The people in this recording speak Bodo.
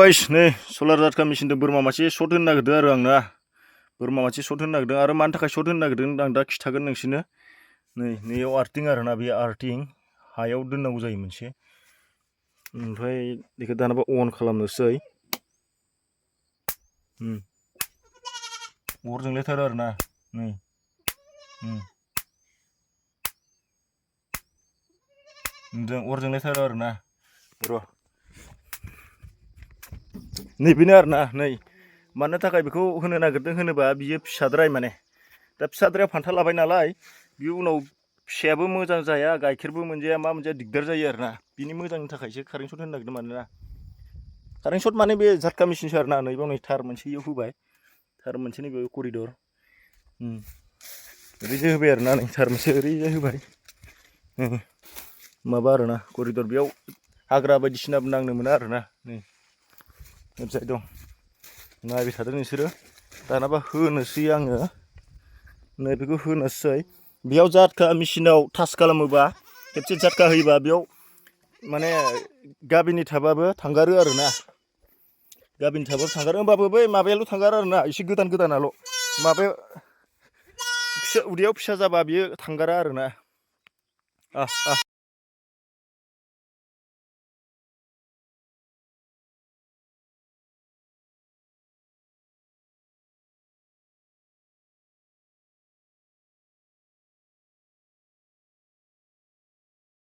गाइस नै सलार जाटका मेसिनजों बोरमा मासे शट होनो नागिरदों आरो आं ना बोरमा मासे शट होनो नागिरदों आरो मानि थाखाय शट होनो नागिरदों आं दा खिथागोन नोंसोरनो नैयाव आर्थिं आरो ना बे आर्थिं हायाव दोननांगौ जायो मोनसे ओमफ्राय बेखौ दानाबा अन खालामनोसै अर जोंलायथारो आरो ना नै अर जोंलायथारो आरो ना र' नैबेनो आरो ना नै मानो थाखाय बेखौ होनो नागिरदों होनोबा बियो फिसाद्राय माने दा फिसाद्राया फान्था लाबाय नालाय बियो उनाव फिसायाबो मोजां जाया गाइखेरबो मोनजाया मा मोनजाया दिगदार जायो आरो ना बिनि मोजांनि थाखायसो कारेन्ट शट होनो नागिरदों मानोना कारेन्ट शट माने बे जाटका मेसिनसो आरो ना नैबाव नै थार मोनसे इयाव होबाय थार मोनसे नैबे करिडर ओरैजाय होबाय आरो ना नै थार मोनसे ओरैजाय होबाय माबा आरो ना करिडर बेयाव हाग्रा बायदिसिनाबो नांनो मोना आरो ना नै जाय दं नायबाय थादो नोंसोरो दानाबा होनोसै आङो नै बेखौ होनोसै बेयाव जाटका मेसिनाव टाच खालामोबा खेबसे जाटका होयोबा बेयाव माने गाबिनि थाबाबो थांगारो आरो ना गाबिनि थाबाबो थांगारो होमबाबो बै माबायाल' थांगारो आरो ना एसे गोदानाल' माबायाव फिसा उदैयाव फिसा जाबा बियो थांगारा आरो ना